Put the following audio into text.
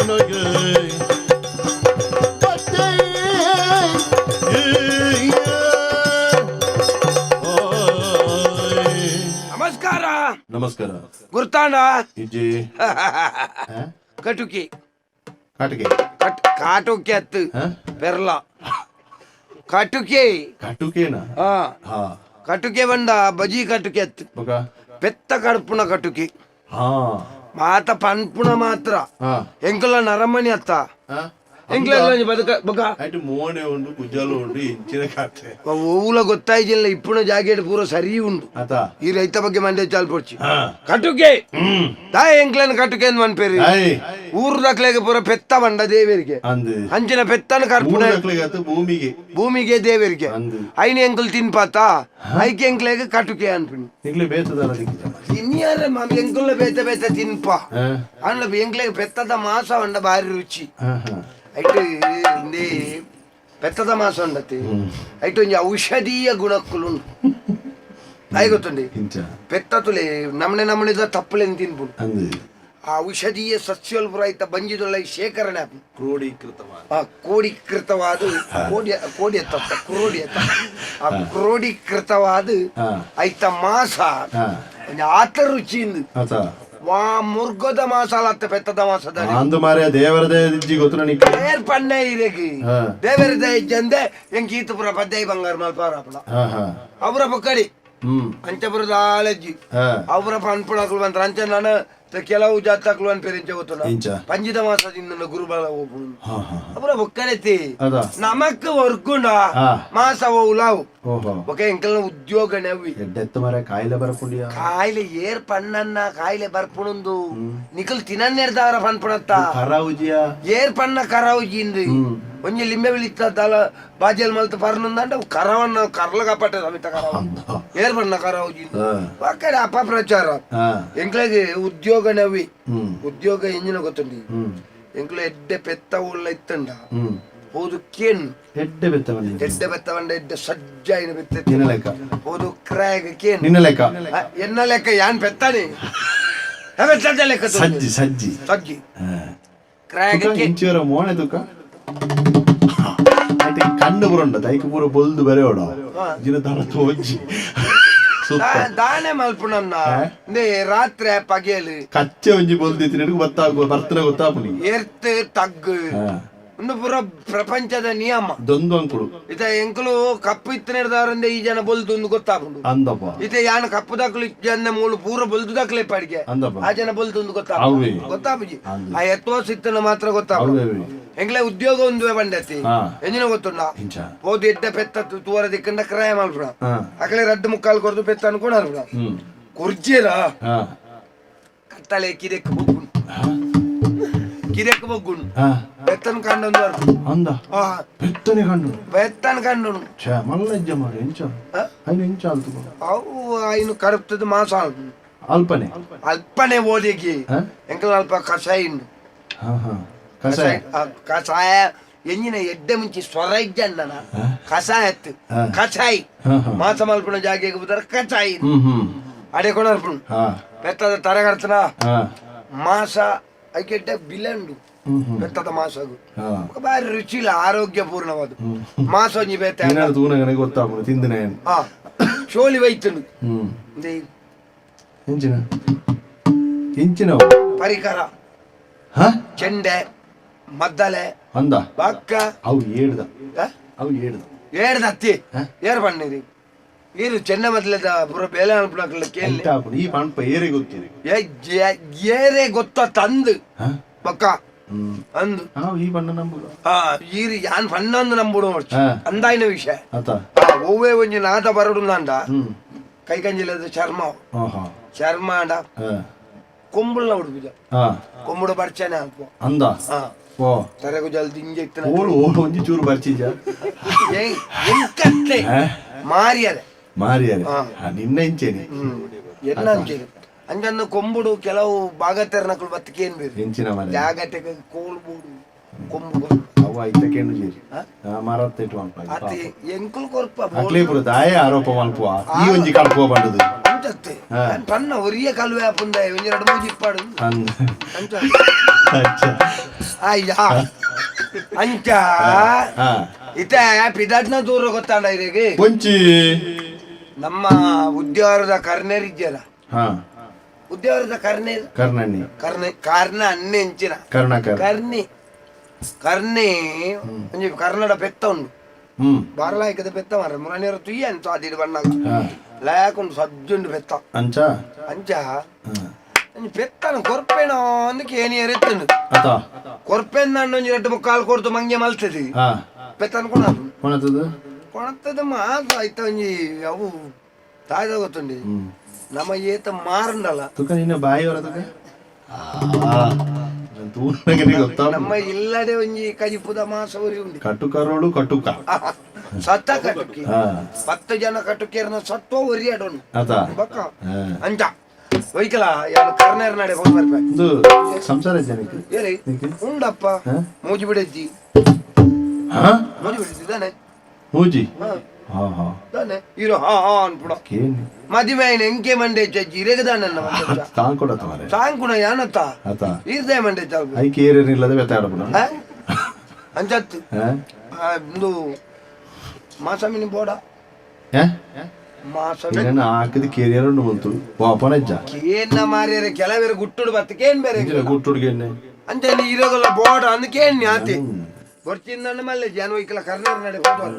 ನಮಸ್ಕಾರ. ನಮಸ್ಕಾರ. ಗುರ್ತಾಂಡ? ಇಜ್ಜಿ. ಕಟುಕಿ. ಕಾಟಿಗೆ? ಕಟ್ ಕಾಟುಕಿ ಅತ್ತು. ಪೆರ್ಲ ಕಟುಕೆ. ಕಟುಕೇನಾ? ಆ. ಹಾ. ಕಟುಕೆ ಬಂಡ ಬಜಿ ಕಟುಕೆ ಅತ್ತು. ಬೊಕ? ಪೆತ್ತ ಕಡ್ಪುನ ಕಟುಕಿ. ಮಾತ ಪನ್ಪುಣ ಮಾತ್ರ. ಎಂಕುಲ ನರಮಣಿ ಅತ್ತ. ಎಂಕ್ಲ ಬದುಕ ಬೊಕ. ಐಟ್ ಮೋನೆ ಉಂಡು, ಕುಜ್ಜಲು ಉಂಡು, ಇಂಚಿನ ಕಾಟೆ. ಓವುಲ ಗೊತ್ತಾಯ್ಜಿಲ್ಲ, ಇಪ್ಪುನ ಜಾಗೆಡ್ ಪೂರ ಸರಿ ಉಂಡು. ಆತ. ಈ ರೈತ ಬಗ್ಗೆ ಮಂಡೆ ಚಾಲ್ ಪೊಡ್ಚಿ. ಕಟುಕೆ ದಾಯ ಎಂಕ್ಲನ್ ಕಟುಕೆ ಅಂದ್ ಮನ್ಪೇರಿ? ಊರು ದಕ್ಲೆಗ್ ಪೂರ ಪೆತ್ತ ಬಂಡ ದೇವರಿಗೆ. ಅಂದ್. ಅಂಚಿನ ಪೆತ್ತನ ಕರ್ಪುಣ. ಊರ್ದಕ್ಲೆಗ್ ಅತ್, ಭೂಮಿಗೆ. ಭೂಮಿಗೆ, ದೇವರಿಗೆ. ಅಂದ್. ಐನ ಎಂಕುಲು ತಿನ್ಪಾತ, ಐಕೆ ಎಂಕ್ಲೆಗ್ ಕಟುಕೆ ಅನ್ಪಿನಿ. ನಿಕ್ಲೆ ಬೇತದಲ್ಲ ದಿಕ್ಕಿದ. ತಿನ್ನಿಯಾರೆ ಮಾಮ, ಎಂಕುಲ ಬೇತೆ ಬೇತೆ ತಿನ್ಪ. ಅಂಡ ಎಂಕ್ಲೆಗ್ ಪೆತ್ತದ ಮಾಸ ಉಂಡ ಬಾರಿ ರುಚಿ. ಹಾ ಹಾ ಐಟ್ ಇಂದೇ ಪೆತ್ತದ ಮಾಸ ಉಂಡತಿ, ಐಟ್ ಒಂಜಿ ಔಷಧೀಯ ಗುಣಕ್ಕುಲು ಉಂಡು. ಆಯ್ ಗೊತ್ತುಂಡಿ? ಇಂಚ? ಪೆತ್ತ ತುಲೆ ನಮನೆ ನಮನೆದ ತಪ್ಪಲೆನ್ ತಿನ್ಪುಂಡು. ಅಂದ್. ಆ ಔಷಧೀಯ ಸಸ್ಯಲ್ ಪೂರ ಐತ ಬಂಜಿದೊಳ ಶೇಖರಣೆ ಆಪುಂಡು. ಕ್ರೋಢೀಕೃತವಾದ. ಆ ಕೋಡಿಕೃತವಾದ, ಕೋಡಿ ಕೋಡಿ ಎತ್ತ, ಕ್ರೋಡಿ ಎತ್ತ, ಆ ಕ್ರೋಢೀಕೃತವಾದ ಐತ ಮಾಸ ಒಂಜಿ ಆತ ರುಚಿಯಿಂದ. ಆತ. ವಾ ಮುರ್ಗದ ಮಾಸಾಲ ಅತ್ತ ಪೆತ್ತದ ಮಾಸದ. ಅಂದು ಮಾರೆ, ದೇವರ ದಯ ಗೊತ್ತು ನಿಕ್ಕೆ. ಏರ್ ಪನ್ನೆ ಇರೆಗ್? ದೇವರ ದಯ ಇಜ್ಜಂದೆ ಎಂಕ್ ಈತ ಪುರ ಪದ್ದೈ ಬಂಗಾರ ಮಲ್ಪಾರ ಅಪಣ. ಹಾ ಹಾ ಅವರ ಪಕ್ಕಡಿ ಅಂಚಪುರ ದಾಲಜ್ಜಿ. ಅವರ ಪನ್ಪುಣಕ್ಲು ಬಂತ್ರ ಅಂಚ ನಾನು ಕೆಲವು ಜಾತಕ್ಲು ಅನ್ಪೇರಿಂಚ ಗೊತ್ತುಂಡ? ಇಂಚ? ಪಂಜಿದ ಮಾಸದಿಂದ ಗುರುಬಲ ಹೋಗುದು. ಹಾ ಹಾ ಅವರ ಬೊಕ್ಕಡೆತಿ. ಅದ. ನಮಕ್ ವರ್ಗುಂಡ ಮಾಸ ಉಲಾವು. ಬೊಕ ಎಂಕಲ್ನ ಉದ್ಯೋಗ ನೆವ್ವಿ. ಎಡ್ಡೆತ್ತು ಮಾರೆ, ಕಾಯಿಲೆ ಬರಪುಂಡಿಯ. ಕಾಯಿಲೆ ಏರ್ ಪಣ್ಣನ್ನ? ಕಾಯಿಲೆ ಬರ್ಪುಣುಂದು ನಿಕಲ್ ತಿನನ್ನೆರ್ದಾರ ಪನ್ಪುಣತ್ತ. ಕರಾವುಜಿಯ. ಏರ್ ಪಣ್ಣ ಕರಾವುಜಿಂದು? ಒಂಜಿ ಲಿಂಬೆ ಬಿಳಿತ್ತ ದಲ ಬಾಜಲ್ ಮಲ್ತ ಪರ್ನುಂದಂಡ ಕರವನ್ನ ಕರ್ಲ ಕಾಪಾಟ ಸಮಿತ ಕರವ. ಏರ್ ಪಣ್ಣ ಕರಾವುಜಿಂದು? ಒಕ್ಕಡೆ ಅಪಪ್ರಚಾರ. ಎಂಕ್ಲೆಗ್ ಉದ್ಯೋಗ ನೆವ್ವಿ. ಉದ್ಯೋಗ ಎಂಜಿನ ಗೊತ್ತುಂಡಿ? ಎಂಕ್ಲೆ ಎಡ್ಡೆ ಪೆತ್ತ ಉಳ್ಳ ಇತ್ತಂಡ ಪೋದು ಕೇನ್. ಎಡ್ಡೆ ಬೆತ್ತ ಬಂದಿ. ಎಡ್ಡೆ ಬೆತ್ತ ಬಂಡ, ಎಡ್ಡೆ ಸಜ್ಜಾಯಿನ ಬೆತ್ತ. ನಿನ್ನ ಲೆಕ್ಕ. ಪೋದು ಕ್ರಾಯಗ್ ಕೇನ್. ನಿನ್ನ ಲೆಕ್ಕ. ಎನ್ನ ಲೆಕ್ಕ ಯಾನ್ ಪೆತ್ತಾನೆ ಬೆತ್ತದ ಲೆಕ್ಕ ತೋಜುಂಡು. ಸಜ್ಜಿ ಸಜ್ಜಿ. ಸಜ್ಜಿ ಕ್ರಾಯಗ್ ತುಕ. ಕೇನ್. ಇಂಚಿವರ ಮೋಣೆ ತುಕ ಐತೆ, ಕಣ್ಣು ಪೂರ ದೈಕ್ ಪೂರ ಬೊಲ್ದು ಬೆರೆಯೋಡ ಜಿನ ದನ ತೋಜಿ ಸುತ್ತ. ದಾನೆ ಮಲ್ಪುನನ್ನ ಇಂದೇ ರಾತ್ರಿ ಪಗೆಲು. ಕಚ್ಚೆ ಒಂಜಿ ಬೊಲ್ದು ಇತ್ತಿನಡು ಗೊತ್ತಾಗು ಬರ್ತನ ಗೊತ್ತಾಪುನಿ. ಎರ್ತ್ ತಗ್ಗು ಉಂದು ಪೂರ ಪ್ರಪಂಚದ ನಿಯಮ. ದೊಂದು ಅಂಕುಳು. ಇತ ಎಂಕುಲು ಕಪ್ಪು ಇತ್ತನೆರ್ದಾರಂದೆ ಈ ಜನ ಬೊಲ್ದು ಒಂದು ಗೊತ್ತಾಪುಂಡು. ಅಂದಪ್ಪ. ಇತ ಯಾನ್ ಕಪ್ಪು ದಾಕಲು ಜನ ಮೂಲು ಪೂರ ಬೊಲ್ದು ದಾಕಲೆ ಪಡಿಗೆ. ಅಂದಪ್ಪ. ಆ ಜನ ಬೊಲ್ದು ಒಂದು ಗೊತ್ತಾಪ ಅವ್ವೆ. ಗೊತ್ತಾಪುಜಿ. ಅಂದು. ಆ ಎತ್ವಾಸ ಇತ್ತನ ಮಾತ್ರ ಗೊತ್ತಾಪು. ಅವ್ವೆ ಅವ್ವೆ. ಎಂಕ್ಲೆ ಉದ್ಯೋಗ ಒಂದುವೆ ಬಂಡತಿ. ಎಂಜಿನ ಗೊತ್ತುಂಡ? ಇಂಚ? ಪೋದು ಎಡ್ಡೆ ಪೆತ್ತ ತೂವರ ದಿಕ್ಕಂಡ ಕ್ರಯ ಮಲ್ಪುಣ. ಅಕಲೆ ರಡ್ಡು ಮುಕ್ಕಾಲು ಕೊರ್ದು ಪೆತ್ತ ಅನ್ಕೊಂಡು ಅರ್ಪುಣ. ಕುರ್ಜಿರ ಕತ್ತಲೆ ಕಿದೆಕ್ ಬೊಗ್ಗುಂಡು, ಕಿದೆಕ್ ಬೊಗ್ಗುಂಡು. ಪೆತ್ತನ ಕಂಡೊಂದು ಅರ್ಪುಣ. ಅಂದ. ಪೆತ್ತನೆ ಕಂಡು. ಪೆತ್ತನ ಕಂಡು. ಛೇ, ಮಲ್ಲ ಮಾರೆ, ಎಂಚ? ಐನು ಎಂಚ ಆಲ್ತು? ಅವು ಐನು ಕರುಪ್ತದ ಮಾಂಸ ಆಲ್ಪುಂಡು. ಅಲ್ಪನೆ. ಅಲ್ಪನೆ ಓದಿಗೆ. ಎಂಕಲ್ ಅಲ್ಪ ಕಷಾಯ ಉಂಡು. ಹಾ ಹಾ ಕಷಾಯ. ಕಷಾಯ ಎಂಜಿನ ಎಡ್ಡೆ ಮುಂಚಿ ಸ್ವರ ಇಜ್ಜಣ್ಣನ ಕಷಾಯ ಅತ್ತು. ಕಷಾಯಿ. ಹಾ ಹಾ ಮಾಂಸ ಮಲ್ಪುನ ಜಾಗೆಗೆ ಬುದಾರ ಕಷಾಯಿ. ಹ್ಮ್ ಹ್ಮ್ ಅಡೆ ಕೊಡರ್ಪುಂಡು. ಪೆತ್ತದ ತರಗಡ್ತನ ಮಾಂಸ ಐಕೆಡ್ಡೆ ಬಿಲೆ ಉಂಡು. ಹ್ಮ್ ಹ್ಮ್ ಪೆತ್ತದ ಮಾಂಸಗು ಬಾರಿ ರುಚಿ ಇಲ್ಲ, ಆರೋಗ್ಯಪೂರ್ಣವಾದ ಮಾಂಸ ಒಂಜಿ ಬೇತೆ. ಏನಾದ್ರು ತೂನಗನೆ ಗೊತ್ತಾಪುಂಡು ತಿಂದಿನ. ಚೋಲಿ ವೈತುಂಡು. ಇಂದೇ. ಎಂಚಿನ ಎಂಚಿನ? ಪರಿಕರ. ಚೆಂಡೆ ಮದ್ದಲೆ. ಅಂದ. ಬಕ್ಕ. ಅವು ಏಡ್ದ. ಅವು ಏಡ್ದ. ಏಡ್ದ ಅತ್ತಿ. ಏರ್ ಬಣ್ಣಿರಿ ಈರು ಚೆಂಡೆ ಮದ್ದಲೆದ ಪೂರ ಬೇಲೆ ಅನ್ಪುನಕ್ಲೆ ಕೇಳಿ. ಐತ ಆಪುಂಡು ಈ ಪಂಪ ಏರೆ ಗೊತ್ತಿರಿ. ಏರೆ ಗೊತ್ತ ತಂದು ಬಕ್ಕ ಅಂದು. ಈ ಬಣ್ಣ ನಂಬುಗ. ಈರು ಯಾನ್ ಪಣ್ಣಂದು ನಂಬುಡು ಅಂದಾಯಿನ ವಿಷಯ. ಆತ. ಒವ್ವೇ ಒಂಜಿ ನಾದ ಬರಡುಂದಾಂಡ ಕೈ ಕಂಜಿಲದ ಚರ್ಮ. ಚರ್ಮ ಅಂಡ ಕೊಂಬುಲ್ನ ಉಡುಪುಜ. ಕೊಂಬುಡು ಬರ್ಚನೆ ಅಲ್ಪ. ಅಂದ. ಓ. ತರೆಗು ಜಲ್ದಿ ಇಂಜೆಕ್ತನ. ಓಳು ಓಳು ಒಂಜಿ ಚೂರು ಬರ್ಚಿಜ. ಎಂಕತ್ತೆ ಮಾರಿಯರೆ. ಮಾರಿಯರೆ. ನಿನ್ನ ಇಂಚೇನೆ. ಎನ್ನ ಅಂಚೇನೆ ಅಂಚನ್ನು ಕೊಂಬುಡು ಕೆಲವು ಭಾಗತೆರ್ನಕುಲು ಬತ್ತಿಕೇನ್ ಬೇರು. ಎಂಚಿನ ಮಾರೆ? ಜಾಗಟೆಗೆ ಕೋಲು ಬೋಡು ಕೊಂಬು. ಅವ ಐತ ಕೇಂಡು ಜೇರಿ ಮರತ್ತ ಇಟ್ಟು ಮಲ್ಪ. ಅತಿ ಎಂಕುಲು ಕೊರ್ಪ. ಅಕ್ಲೇ ಪೂರ ದಾಯ ಆರೋಪ ಮಲ್ಪುವ, ಈ ಒಂಜಿ ಕಡ್ಪುವ ಬಂಡದು. ಅಂಚತ್ತೆ ಪನ್ನ ಒರಿಯ ಕಲ್ವೆ ಆಪುಂದ ಒಂಜಿ ಎರಡು ಮೂಜಿ ಇಪ್ಪಾಡು. ಅಂದ. ಅಂಚ. ಅಚ್ಚ. ಅಯ್ಯ ಅಂಚ. ಹಾ. ಇತ್ತೆ ಪಿದಾಟ್ನ ದೂರ ಗೊತ್ತಾಂಡ ಇರೆಗೆ? ಒಂಚಿ. ನಮ್ಮ ಉದ್ಯಾವರದ ಕರ್ನೇರ್ ಇಜ್ಜರ? ಹಾ. ಉದ್ಯಾವರದ ಕರ್ನೇರ್. ಕರ್ನಣ್ಣಿ. ಕರ್ನೆ, ಕಾರ್ನ ಅಣ್ಣೆ ಎಂಚಿನ? ಕರ್ಣಾಕರ್. ಕರ್ಣಿ, ಕರ್ಣಿ. ಒಂಜಿ ಕರ್ನಾಡ ಪೆತ್ತ ಉಂಡು. ಬಾರಲಾಯ್ಕದ ಪೆತ್ತ ಮಾರ ಮುರಣಿಯರ ತುಯ್ಯ ಅಂತ ಅದಿಡು ಬಣ್ಣಗ. ಲಾಯಕುಂಡು, ಸಜ್ಜುಂಡು ಪೆತ್ತ. ಅಂಚ. ಅಂಚ. ಒಂಜಿ ಪೆತ್ತನ ಕೊರ್ಪೇನೋ ಅಂದ್ ಕೇನಿಯರ್ ಎತ್ತುಂಡು. ಅತ. ಕೊರ್ಪೆನ್ ಒಂಜಿ ರಡ್ಡ್ ಮುಕ್ಕಾಲು ಕೊರ್ದು ಮಂಗೆ ಮಲ್ತದೆ. ಪೆತ್ತನ ಕೊಣದು. ಕೊಣತದ. ಕೊಣತದ ಮಾಸ ಐತ ಒಂಜಿ ಅವು ತಾಯ್ದ ಗೊತ್ತುಂಡಿ. ನಮ್ಮ ಏತ ಮಾರಂಡಲ್ಲ. ತುಕ ನಿನ್ನ ಬಾಯಿ ಹೊರ ತುಕ ತೂನಗನೆ ಗೊತ್ತಾ. ನಮ್ಮ ಇಲ್ಲದೆ ಒಂಜಿ ಕಜಿಪುದ ಮಾಸ ಉರಿ ಉಂಡು. ಕಟುಕರೋಡು ಕಟುಕ. ಸತ್ತ ಕಟುಕಿ. 10 ಜನ ಕಟುಕೇರ್ನ ಸತ್ವ ಒರಿಯಾಡೋನು. ಅತ. ಬಕ್ಕ ಅಂಚ ಒಯ್ಕಲ ಯಾನು ಕರ್ನೇರ್ ನಡೆ ಹೋಗಿ ಬರ್ಬೇಕು. ಒಂದು ಸಂಸಾರ ಜನಕ್ಕೆ. ಏರಿ? ಉಂಡಪ್ಪ. ಮೂಜಿ ಬಿಡೆಜ್ಜಿ. ಹಾ. ಮೂಜಿ ಬಿಡೆಜ್ಜಿ ತಾನೆ? ಮೂಜಿ. ಹಾ. ಹಾ ಹಾ. ತಾನೆ ಇರೋ ಹಾ ಹಾ ಅನ್ಪುಡ. ಕೇನಿ. ಮದಿಮೆ ಆಯ್ನ ಎಂಕೆ ಮಂಡೆ ಚಜ್ಜಿ ಇರೆಗ ದಾನನ್ನ. ತಾನ್ ಕೊಡತ್ತ ಮಾರೆ. ಸಾಂಕುಣ ಯಾನತ್ತ. ಅತ. ಈರ್ದೇ ಮಂಡೆ ಚಾಲ್ಪು. ಐಕೆ ಏರೇನಿಲ್ಲದೆ ವ್ಯತ್ಯಾಡಪುಣ. ಅಂಚತ್ತು. ಒಂದು ಮಾಸಮಿನಿ ಬೋಡ. ಮಾಸಮಿ. ಏನ ಹಾಕಿದ ಕೇರಿಯರ್ ಬಂತು ಪಾಪನ ಇಜ್ಜ. ಕೇನ್ನ ಮಾರ್ಯರೆ ಕೆಲವೇರು ಗುಟ್ಟುಡು ಬತ್ತ ಕೇನ್ ಬೇರೆ. ಗುಟ್ಟುಡ್ಗೆಣ್ಣೆ. ಅಂಚ ಇರೋಗಲ್ಲ ಬೋಡ ಅಂದ್ ಕೇನ್ ಆತಿ ಬರ್ಚಿಂದ ಮಲ್ಲೆ ಜಾನ ಒಯ್ಕಲ ಕರ್ನಾರ್ ನಡೆ ಹೋದ್ವಲ್ಲ.